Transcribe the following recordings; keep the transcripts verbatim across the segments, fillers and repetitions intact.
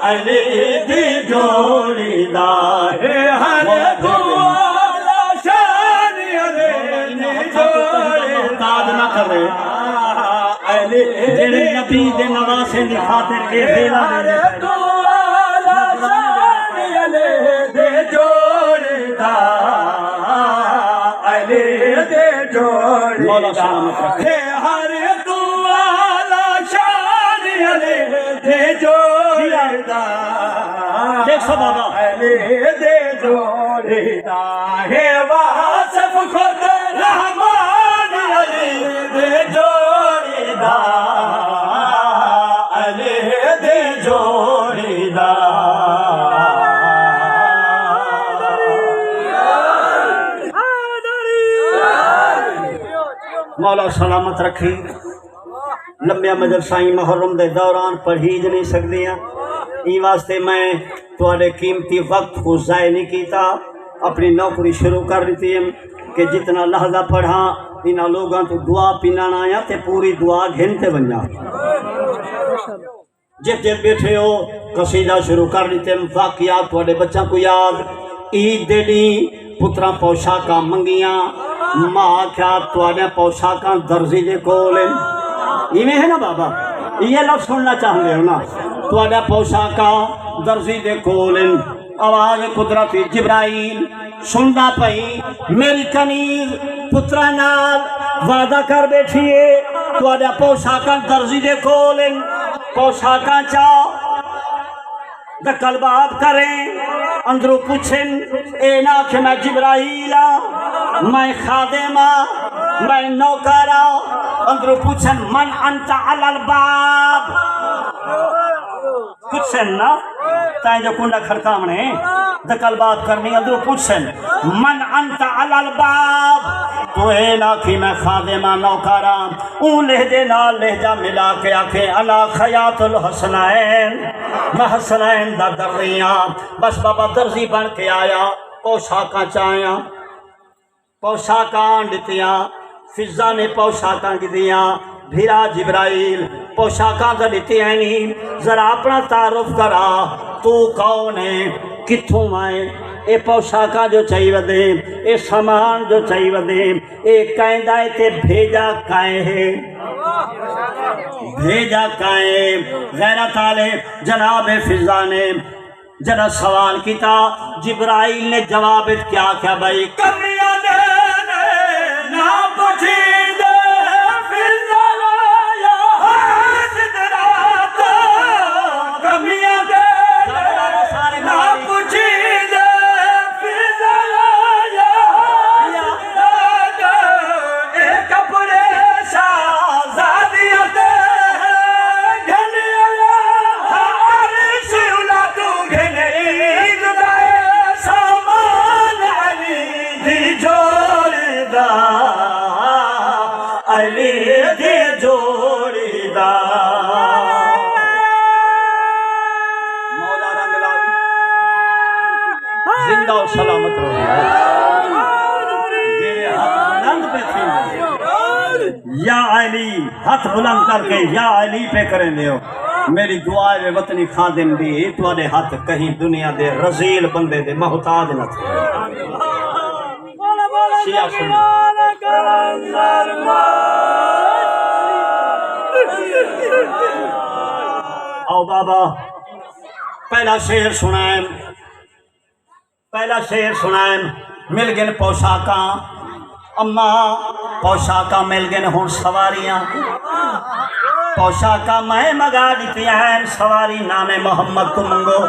علی دی جوڑی دا ہے ہر دعا، شان علی دی جوڑی دا۔ محتاج نہ کرے۔ علی جڑے نبی دے نواسے دی خاطر اے ویلا ہر دعا، شان علی دی جوڑی دا، علی دی جوڑی مولا دا۔ سلامت رکھے۔ ہر دعا، شان علی دے جوڑی دا۔ دیکھ سو بابا۔ علی دے جوڑی دا ہے واصف خود رحمان، علی دے جوڑی دا، علی دے جوڑی دا۔ مولا سلامت رکھی۔ لمبیاں مجلساں ایں محرم دے دوران پڑھیج نئیں سڳدیاں۔ ایں واسطے میں تہاݙے قیمتی وقت کوں ضائع نئیں کیتا، اپݨی نوکری شروع کر ݙتی ہے کہ جتنا لحظہ پڑھاں، انہاں لوگاں توں دعا پنݨ آیاں تے پوری دعا گھن تے ونڄاں۔ جتھ جتھ ٻیٹھے ہو، قصیدہ شروع کر ݙتے۔ واقعہ تہاݙے بچاں کوں یاد، عید دے ݙینہہ پتراں پوشاکاں منگیاں، ماں آکھیا، "تہاݙیاں پوشاکاں درزی دے کول ہن۔" ایویں ہے نا بابا؟ ایہ لفظ سݨنا چاہندے ہو نا؟ "تہاݙیاں پوشاکاں درزی دے کول ہن۔" آواز قدرتی جبرائیل سݨدا پئی، میری کنیز پتراں نال وعدہ کر ٻیٹھی ہے، تہاݙیاں پوشاکاں درزی دے کول ہن، پوشاکاں چا دکل باب کریں، اندروں پچھن، اے نہ آکھے میں جبرائیل ہاں، میں خادم ہاں، میں نوکر ہاں، اندروں پچھن، من انت علی الباب؟ پچھن نا، تائیں جو کنڈا کھڑکاوݨے، دکل باب کرنی، اندروں پچھن، من انت علی الباب؟ تو اے نہ آکھی میں خادم ہاں، نوکر ہاں۔ اوں لہجے نال لہجہ ملا کے آکھے، انا خیاط الحسنین، میں حسنین دا درزی ہاں۔ بس بابا درزی بݨ کے آیا، پوشاکاں چ آیا۔ پوشاکاں ݙتیاں، فضہ نے پوشاکاں گھدیاں، بھرا جبرائیل، پوشاکاں تاں ݙتیاں ہی نہیں، ذرا اپݨا تعارف کرا، تو کون ہے، کتھوں آئے، اے پوشاکاں جو چائی ودے، اے سامان جو چائی ودے، اے کائیں دا ہے تے بھیجا کائیں ہے؟ بھیجا کائیں ہے؟ غیرت آلے جناب فضہ نے جݙاں سوال کیتا، جبرائیل نے جواب اچ کیا آکھیا؟ بھائی، کمیاں دے نہ پچھیندے، فضہ لایا ہے سدرا توں۔ کمیاں دے نہ پچھیندے، فضہ لایا ہے سدرا توں۔ اے کپڑے شہزادیاں دے گھن آیا، عرش الا توں گھن عید دا اے سامان، علی دی جوڑی دا، علی دی جوڑی دا۔ مولا رنگ لاوی، زندہ و سلامت رہو۔ جیڑھے ہتھ بلند پئے تھیندے، یا علی، ہتھ بلند کر کے یا علی پئے کریندے ہو۔ میری دعا ہے وطنی خادم دی، تہاݙے ہتھ کہیں دنیا دے رذیل بندے دے محتاج نہ تھے۔ شیعہ سنی۔ آؤ بابا، پہلا شعر سݨائیں۔ پہلا شعر سݨائن، مل ڳن پوشاکاں، اماں پوشاکاں مل ڳن، ہݨ سواریاں۔ پوشاکاں میں منگا ݙتیاں ہن، سواری نام محمد کوں منگو۔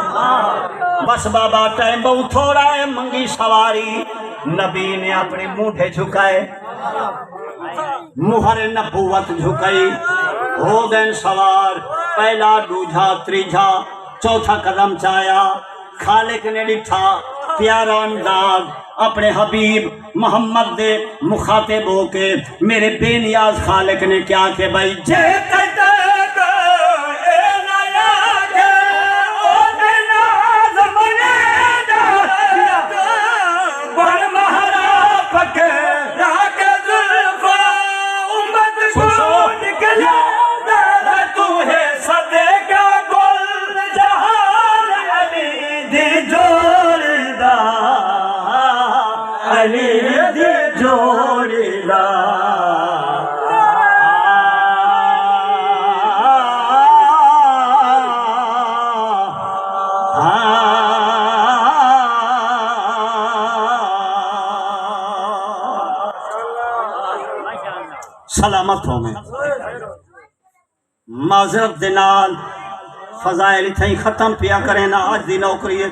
بس بابا ٹائم ٻہوں تھوڑا ہے، منگی سواری، نبی نے اپݨے مونڈھے جھکائے۔ مہر نبوت جھکئی، ہو ڳئن سوار، پہلا، ݙوجھا، تریجھا، چوتھا قدم چایا۔ خالق نے ݙٹھا پیارا انداز اپݨے حبیب محمد دے مخاطب ہو کے، میرے بے نیاز خالق نے کیا کہ بھائی، جے تیݙے جوڑیدا۔ سلامت ہوویں۔ معذرت دے نال فضائل اتھائیں ختم پیا کریں نا۔ اج دی نوکری اچ